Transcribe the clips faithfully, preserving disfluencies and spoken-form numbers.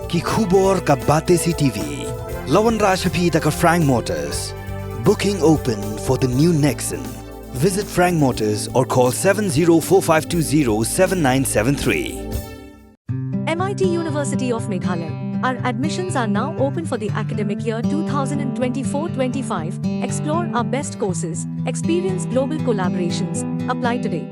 Ki khubor ka Batesi T V. La wanrah sha phi da ka Frank Motors. Booking open for the new Nexon. Visit Frank Motors or call seven zero four five two zero seven nine seven three. M I T University of Meghalaya. Our admissions are now open for the academic year two thousand twenty-four twenty-five. Explore our best courses, experience global collaborations. Apply today.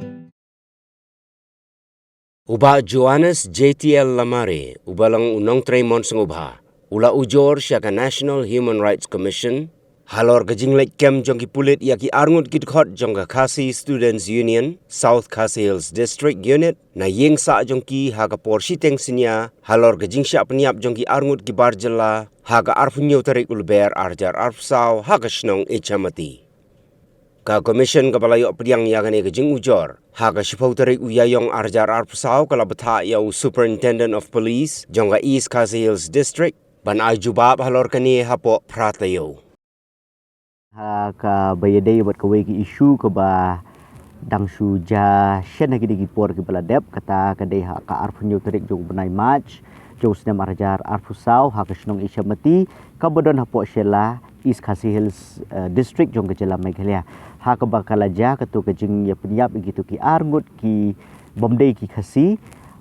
U Bah Johannes J T L Lamare, uba long u nongtrei mon sngewbha, u la ujor sha ka National Human Rights Commission halor ka jingleit kem jong ki pulit ïa ki arngut ki dkhot jong ka Khasi Students Union, South Khasi Hills District Unit, na ïing sah jong ki ha ka por shiteng synñia halor ka jingshah pynïap jong ki arngut ki bar jylla ha ka arphew hynñiew tarik u Lber arhajar arphew saw ha ka shnong Ichamati. Ka Commission kaba la ïoh pdiang ïa kane ka jingujor ha ka shiphew tarik u Ïaïong arhajar arphew saw ka la bthah ïa u Superintendent of Police jong ka East Khasi Hills District ban ai jubab halor kane hapoh phra taïew. Ha kaba ïadei bad kawei ka issue kaba dang shu jia shen ha kine ki por kiba la dep, kata ka dei ha ka arphew hynñiew tarik jong u bnai March jong u snem arhajar arphew saw ha ka shnong Ichamati kaba don hapoh Shella, East Khasi Hills, eh, District jong ka jylla Meghalaya. Ha kaba ka la jia kato ka jingïapynïap ïa kito ki arngut ki bym dei ki Khasi,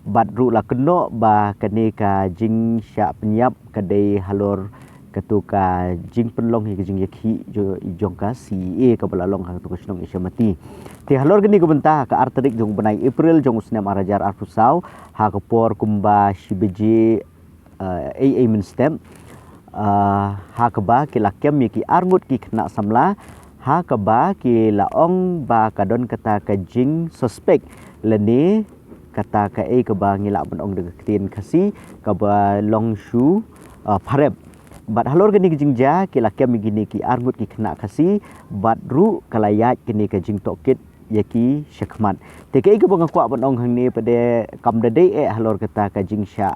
bad ruh la kynnoh ba kane ka jingshah pynïap ka dei halor kato ka jingpynlong ïa ka jingïakhih jo-, jong ka C A A kaba la long ha kato ka shnong Ichamati. Te halor kane ka bynta ha ka ar tarik jong u bnai April jong u snem arhajar arphew saw ha ka por kumba shi baje, eh, ei ei mynstep, eh, ha kaba ki la kem ïa ki arngut ki khynnah samla ha kaba ki la ong ba ka don kata ka jingsuspek lane kata kaei kaba ngi lah ban ong da ka ktien Khasi kaba long shu, eh, pharep. Bad halor kane ka jingjia ki la kem ïa kine ki arngut ki khynnah Khasi bad ruh ka la ïaid kane ka jingtohkit ïa ki shakhmat. Te kaei kaba nga kwah ban ong hangne pat de kam da dei eh halor kata ka jingshah,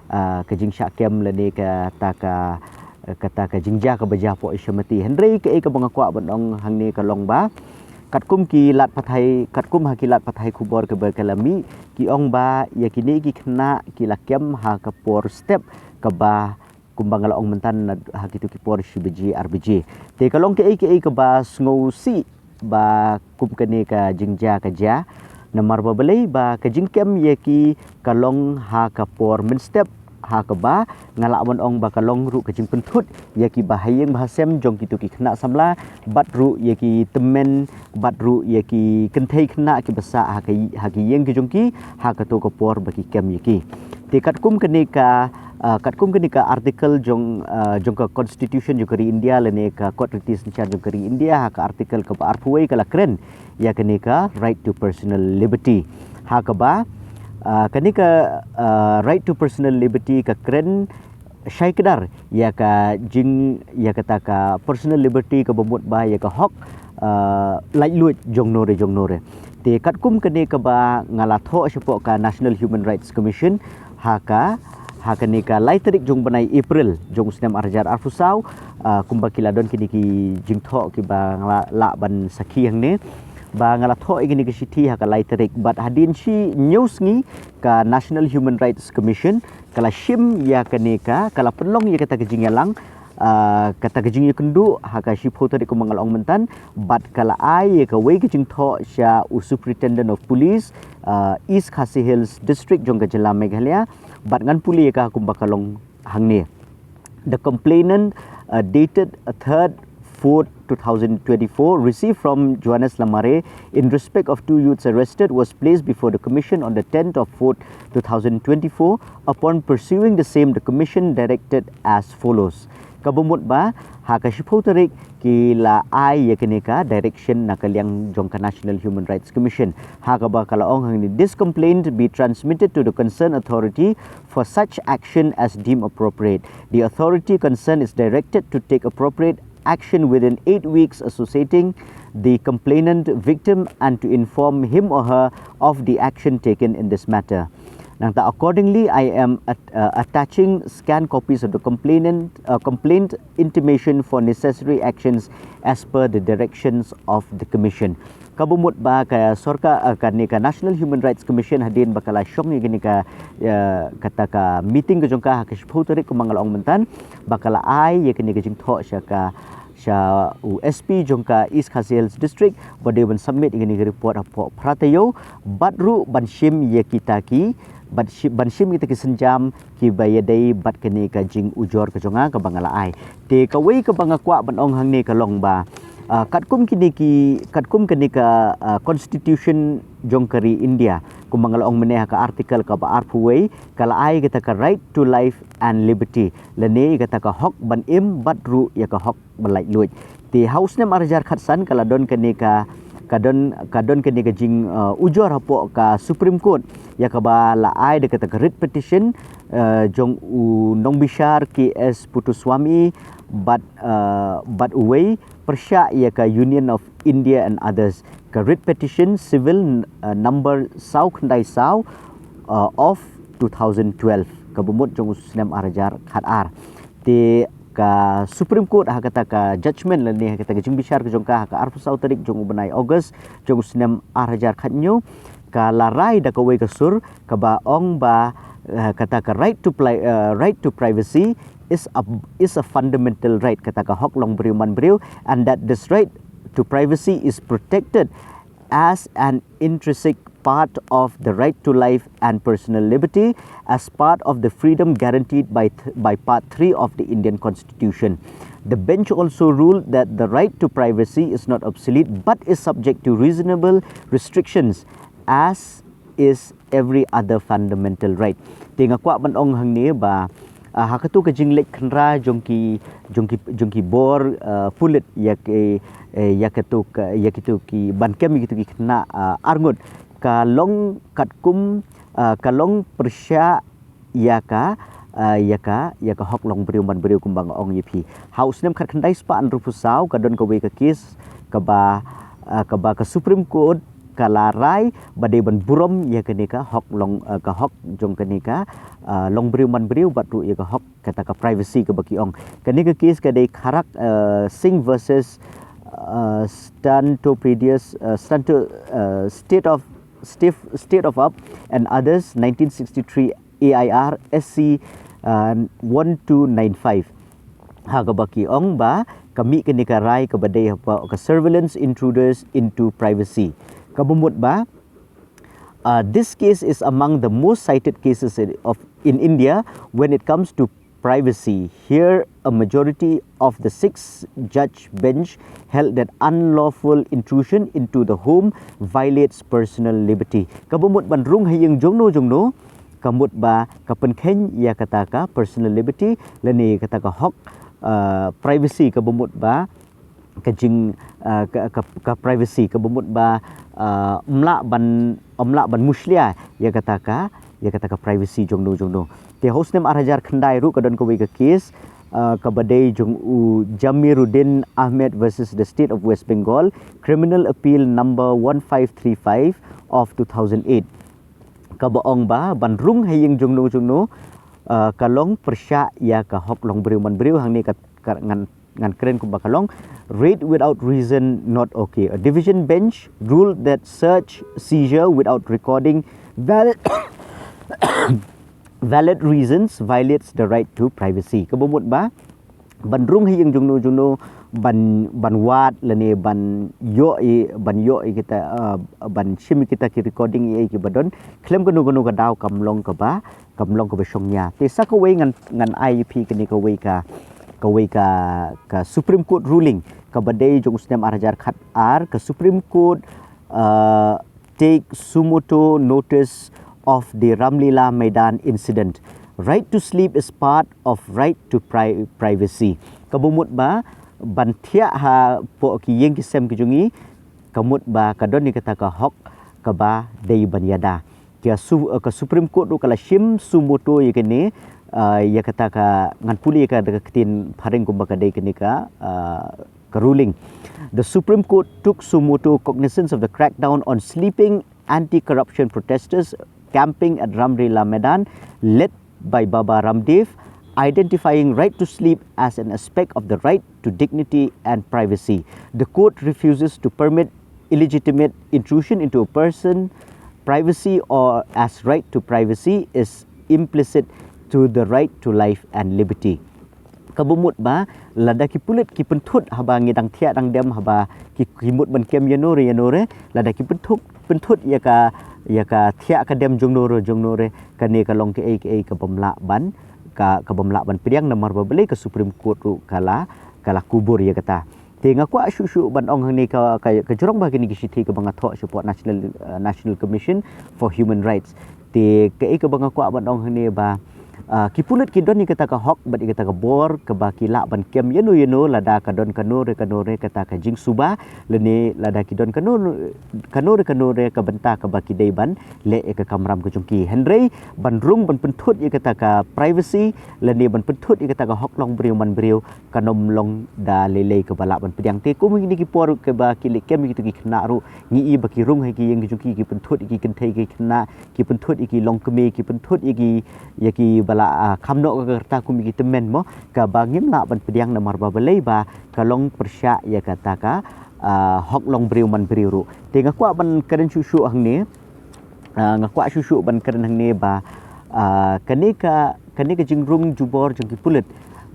ah, ka jingshah kem lane kata ka, kata ka jingjia kaba jia hapoh Ichamati. Hynrei kaei kaba nga kwah ban ong hangne ka long ba katkum ki lad pathai, katkum ha ki lad pathai khubor kaba ka la mih, ki ong ba ïa kine ki khynnah ki la kem ha ka por step kaba kumba nga la ong mynta na ha kito ki por shi baje ar baje. Te ka long kaei kaei kaba sngewsih ba kum kane ka jingjia ka jia. Namar ba balei ba ka jingkem ïa ki ka long ha ka por mynstep ha kaba nga lah ban ong ba ka long ruh ka jingpynthut ïa ki ba ha ïing ba ha sem jong kito ki khynnah samla bad ruh ïa ki tymmen bad ruh ïa ki kynthei khynnah kiba sah ha ka, ha ki ïing ki jong ki ha kato ka por ba ki kem ïa ki. Te katkum kane ka, ah, katkum kane ka article jong, ah, jong ka Constitution jong ka ri India lane ka kot riti synshar jong ka ri India ha ka article kaba arphew wei ka la kren ïa kane ka right to personal liberty. Ha kaba, ah, kane ka, ah, right to personal liberty ka kren shai kdar ïa ka jing, ïa kata ka personal liberty kaba mut ba ïa ka hok, ah, laitluid jong nore jong nore. Te katkum kane kaba nga la thoh shapoh ka National Human Rights Commission ha ka, ha kane ka lai tarik jong bnai April jong u snem arhajar arphew saw, ah, kumba ki la don kine ki jingthoh kiba nga la lah ban sakhi hangne. Ba nga la thoh ïa kine ki shithi ha ka lai tarik bad hadien shi hynñiew sngi ka National Human Rights Commission ka la shim ïa kane ka, ka la pynlong ïa kata ka jingïalang, ah, kata ka jingïakynduh ha ka shiphew tarik kumba nga la ong mynta bad ka la ai ïa kawei ka jingthoh sha u Superintendent of Police, ah, East Khasi Hills District jong ka jylla Meghalaya bad ngan pule ïa ka kumba ka long hangne. The complainant, uh, dated third fourth two thousand twenty-four, received from Johannes Lamare in respect of two youths arrested, was placed before the commission on the tenth of fourth two thousand twenty-four. Upon pursuing the same, the commission directed as follows. Kaba mut ba ha ka shiphew tarik ki la ai ïa kane ka direction na ka liang jong ka National Human Rights Commission. Ha kaba ka la ong hangne, this complaint be transmitted to the concerned authority for such action as deemed appropriate. The authority concerned is directed to take appropriate action within eight weeks associating the complainant victim and to inform him or her of the action taken in this matter. Nangta accordingly, I am at-, uh, attaching scanned copies of the complainant, uh, complaint intimation for necessary actions as per the directions of the commission. Kaba mut ba ka sorkar, eh, kane ka National Human Rights Commission hadien ba ka la shong ïa kane ka, eh, kata ka meeting ka jong ka ha ka shiphew tarik kumba nga la ong myntan, ba ka la ai ïa kane ka jingthoh sha ka, sha u S P jong ka East Khasi Hills District ba dei ban submit ïa kane ka report hapoh phra taïew, bad ruh ban shim ïa kita ki, bad shi-, ban shim kita ki sienjam kiba ïadei bad kane ka jingujor ka jong nga kaba nga la ai. Te kawei kaba nga kwah ban ong hangne ka long ba, ah, katkum kine ki, katkum kane ka, ah, constitution jong ka ri India, kumba nga la ong mynne ha ka article kaba arphew wei, ka la ai kata ka right to life and liberty, lane kata ka hok ban im bad ruh ïa ka hok ban laitluid. Te ha u snem ar hajar khatsan ka la don kane ka, ka don, ka don kane ka jing, uh, ujor hapoh ka Supreme Court, ïa kaba la ai da kata ka writ petition, uh, jong u nongbishar K S Puttaswamy bad, uh, bad uwei pyrshah ïa ka Union of India and others, ka writ petition civil, uh, number saw khyndai saw, uh, of two thousand twelve, kaba mut jong u snem ar hajar khatar. Te ka Supreme Court ha kata ka judgment lane ha kata ka jingbishar ka jong ka ha ka arphew saw tarik jong u bnai August jong u snem ar hajar khathynñiew, ka la rai da kawei ka sur kaba ong ba, eh, kata ka right to pli-, eh, right to privacy is a, is a fundamental right, kata ka hok long briew man briew, and that this right to privacy is protected as an intrinsic part of the right to life and personal liberty, as part of the freedom guaranteed by th-, by Part three of the Indian Constitution. The bench also ruled that the right to privacy is not obsolete but is subject to reasonable restrictions, as is every other fundamental right. Te nga kwah ban ong hangne ba, ah, ha katu ka jingleit khynra jong ki, jong ki, jong ki bor, ah, pulit ïa ki, eh, ïa katu ka, ïa kitu ki ban kem ïa kitu ki khynnah, ah, arngut, ka long katkum, ah, ka long pyrshah ïa ka, ah, ïa ka, ïa ka hok long briew man briew kumba nga ong ïa phi. Ha u snem khatkhyndai spah hynriewphew saw ka don kawei ka case kaba, ah, kaba ka Supreme Court ka la rai ba dei ban burom ïa kane ka hok long, ah, ka hok jong kane ka, ah, long briew man briew bad ruh ïa ka hok kata ka privacy kaba ki ong. Kane ka case ka dei Kharak, ah, Singh versus, ah, Stantopedius, ah, Stanto-, ah, State of, State, State of Up and others, nineteen sixty-three A I R S C, uh, one two nine five. Ha kaba ki ong ba ka mih kane ka rai kaba dei hapoh ka surveillance intruders into privacy. Kaba mut ba, uh, this case is among the most cited cases in, of, in India when it comes to privacy. Here, a majority of the six-judge bench held that unlawful intrusion into the home violates personal liberty. Kaba mut ban rung ha ïing jongno jongno, ka mut ba ka pynkheiñ ïa kata ka personal liberty, lane kata ka hok, uh, privacy, kaba mut ba ka jing, uh, ka, ka, ka privacy, kaba mut ba, uh, ym lah ban, ym lah ban mushlia ïa kata ka, ïa kata ka privacy jongno jongno. Te ha u snem ar hajar khyndai ruh ka don kawei ka case, uh, kaba dei jong u Jamiruddin Ahmed versus the State of West Bengal, Criminal Appeal number one five three five of two thousand eight. Kaba ong ba ban rung ha ïing jongno jongno, uh, ka long pyrshah ïa ka hok long briew man briew, hangne ka, ka ngan, ngan kren kumba ka long. Raid without reason not okay. A division bench ruled that search seizure without recording valid, valid reasons violates the right to privacy. Kaba mut ba ban rung ha ïing jongno jongno, ban, ban wad lane ban ïoh ïa, ban ïoh ïa kita, uh, ban shim ïa kita ki recording ïa kiba don khlem kano kano ka daw, kam long kaba, kam long kaba shongnia. Te sa kawei ngan, ngan ai ïa phi kane kawei ka, kawei ka, ka Supreme Court ruling kaba dei jong u snem ar hajar khatar, ka Supreme Court, uh, take suo motu notice of the Ramlila Maidan incident. Right to sleep is part of right to pri-, privacy. Kaba mut ba ban thiah hapoh ki ïing ki sem ki jong ngi, ka mut ba ka don ïa kata ka hok kaba dei ban ïada. Ka su-, ka Supreme Court ruh ka la shim suo motu ïa kane, uh, ïa kata ka, ngan pule ïa ka da ka ktien phareng kumba ka dei kane ka, uh, ka ruling. The Supreme Court took suo motu cognizance of the crackdown on sleeping anti-corruption protesters camping at Ramlila Maidan, led by Baba Ramdev, identifying right to sleep as an aspect of the right to dignity and privacy. The court refuses to permit illegitimate intrusion into a person privacy or as right to privacy is implicit to the right to life and liberty. Ka bamut ba lada ki pulit ki pynthut haba ngi dang thiah dang dem haba ki, ki mut ban kem ïa no re ïa no re, lada ki pynthut pynthut ïa ka ïa ka thiah ka dem jong no re jong no re, kane ka long kaei kaei ka bym lah ban ka ka bym lah ban pdiang namar ba balei ka Supreme Court ruh ka la ka la kubur ïa kata. Te nga kwah shuh shuh ban ong hangne ka ka, ka jrong ba kine ki shithi kaba nga thoh shapoh National uh, National Commission for Human Rights. Te kaei kaba nga kwah ban ong hangne ba uh, ki pulit ki don ïa kata ka hok bad ïa kata ka bor kaba ki lah ban kem ïa no ïa no lada ka don kano re kano re kata ka jingsuba lane lada ki don kano kano re kano re ka bynta kaba ki dei ban leh ïa ka kamram ka jong ki. Hynrei ban rung ban pynthut ïa kata ka privacy lane ban pynthut ïa kata ka hok long briew man briew kan ym long da lei lei kaba lah ban pdiang. Te kum kine ki por kaba ki leh kem kito ki khynnah ruh ngi i ba ki rung ha ki ïing ki jong ki ki pynthut ïa ki kynthei ki khynnah ki pynthut ïa ki longkmie ki pynthut ïa ki ïa ki ba la uh, kham noh ka rta kum ïa ki tymmen mo kaba ngim lah ban pdiang namar ba balei ba ka long pyrshah ïa kata ka uh, hok long briew man briew ruh. Te nga kwah ban kren shuh shuh hangne uh, nga kwah shuh shuh ban kren hangne ba uh, kane ka kane ka jingrung jubor jong ki pulit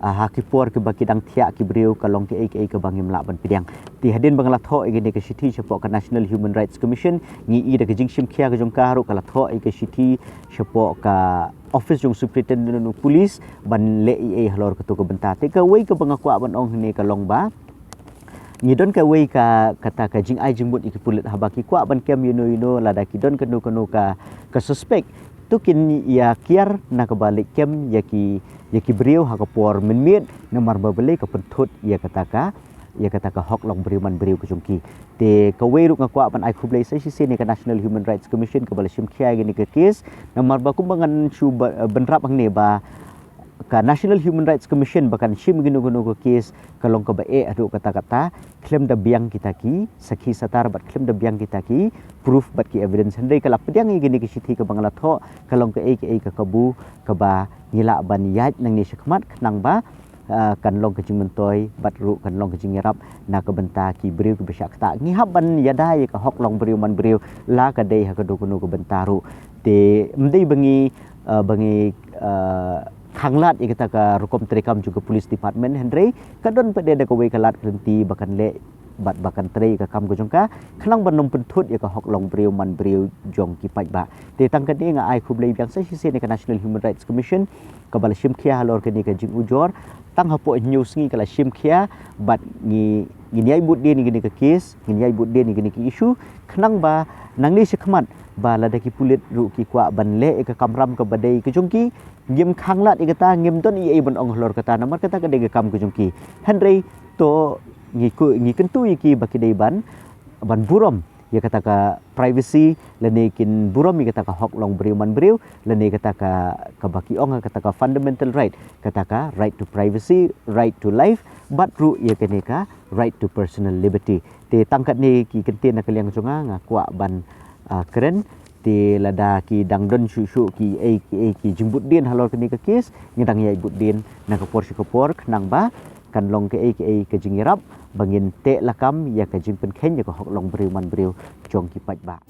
uh, ha ki por kiba ki dang thiah ki briew ka long kaei kaei kaba ngim lah ban pdiang. Te hadien ba nga la thoh ïa kane ka shithi shapoh ka National Human Rights Commission ngi i da ka jingshim khia ka jong ka ruh ka la thoh ïa ka shithi shapoh ka office jong Superintendent of Police ban leh ei ei halor kato ka bynta. Te kawei kaba nga kwah ban ong hangne ka long ba ngi don kawei ka kata ka jingai jingmut ïa ki pulit haba ki kwah ban kem ïa no ïa no lada ki don kano kano ka ka suspect to kin ïa kiar na kaba leh kem ïa ki ïa ki briew ha ka por mynmiet namar ba balei ka pynthut ïa kata ka ïa kata ka hok long briew man briew ka jong ki. Te kawei ruh nga kwah ban ai khublei sa shisien ïa ka National Human Rights Commission kaba la shim khia ïa kane ka case namar ba kumba ngan shu ba- bynrap hangne ba ka National Human Rights Commission ba kan shim ïa kino kino ka case ka long kaba eh haduh katta katta khlem da biang kita ki sakhi satar bad khlem da biang kita ki proof bad ki evidence. Hynrei ka la pdiang ïa kine ki shithi kaba nga la thoh ka long kaei kaei ka kabu kaba ngi lah ban ïaid nangne shakhmat khnang ba uh, kan long ka jingmyntoi bad ruh kan long ka jingïarap na ka bynta ki briew kiba shah ktah. Ngi hap ban ïada ïa ka hok long briew man briew la ka dei ha kano kano ka bynta ruh. Te ym dei ba ngi uh, ba ngi uh, khanglad ïa kata ka rukom treikam jong ka police department hynrei ka don pat de da kawei ka lad ka lynti ba kan leh bad ba kan trei ïa ka kam ka jong ka khnang ban ym pynthut ïa ka hok long briew man briew jong ki paidbah. Te tang kane nga ai khublei biang sa shisien ïa ka National Human Rights Commission kaba la shim khia halor kane ka jingujor tang hapoh hynñiew sngi ka la shim khia bad ngi ngin ïai bud dien ïa kane ka case ngin ïai bud dien ïa kane ka issue khnang ba nangne shakhmat ba lada ki pulit ruh ki kwah ban leh ïa ka kamram kaba dei ka jong ki ngim khanglad ïa kata ngim don ei ei ban ong halor kata namar kata ka dei ka kam ka jong ki. Hynrei to ngi ku ngi kyntu ïa ki ba ki dei ban ban burom ïa kata ka privacy lane kin burom ïa kata ka hok long briew man briew lane kata ka kaba ki ong kata ka fundamental right kata ka right to privacy, right to life bad ruh ïa kane ka right to personal liberty. Te tang katne ki kyntien na ka liang jong nga nga kwah ban uh, kren. Te lada ki dang don shuh shuh ki ei ki ei ki jingbud dien halor kane ka case ngi dang ïai bud dien na ka por sha ka por khnang ba kan long kaei kaei ka jingïarap ba ngin teh lakam ïa ka jingpynkheiñ ïa ka hok long briew man briew jong ki paidbah.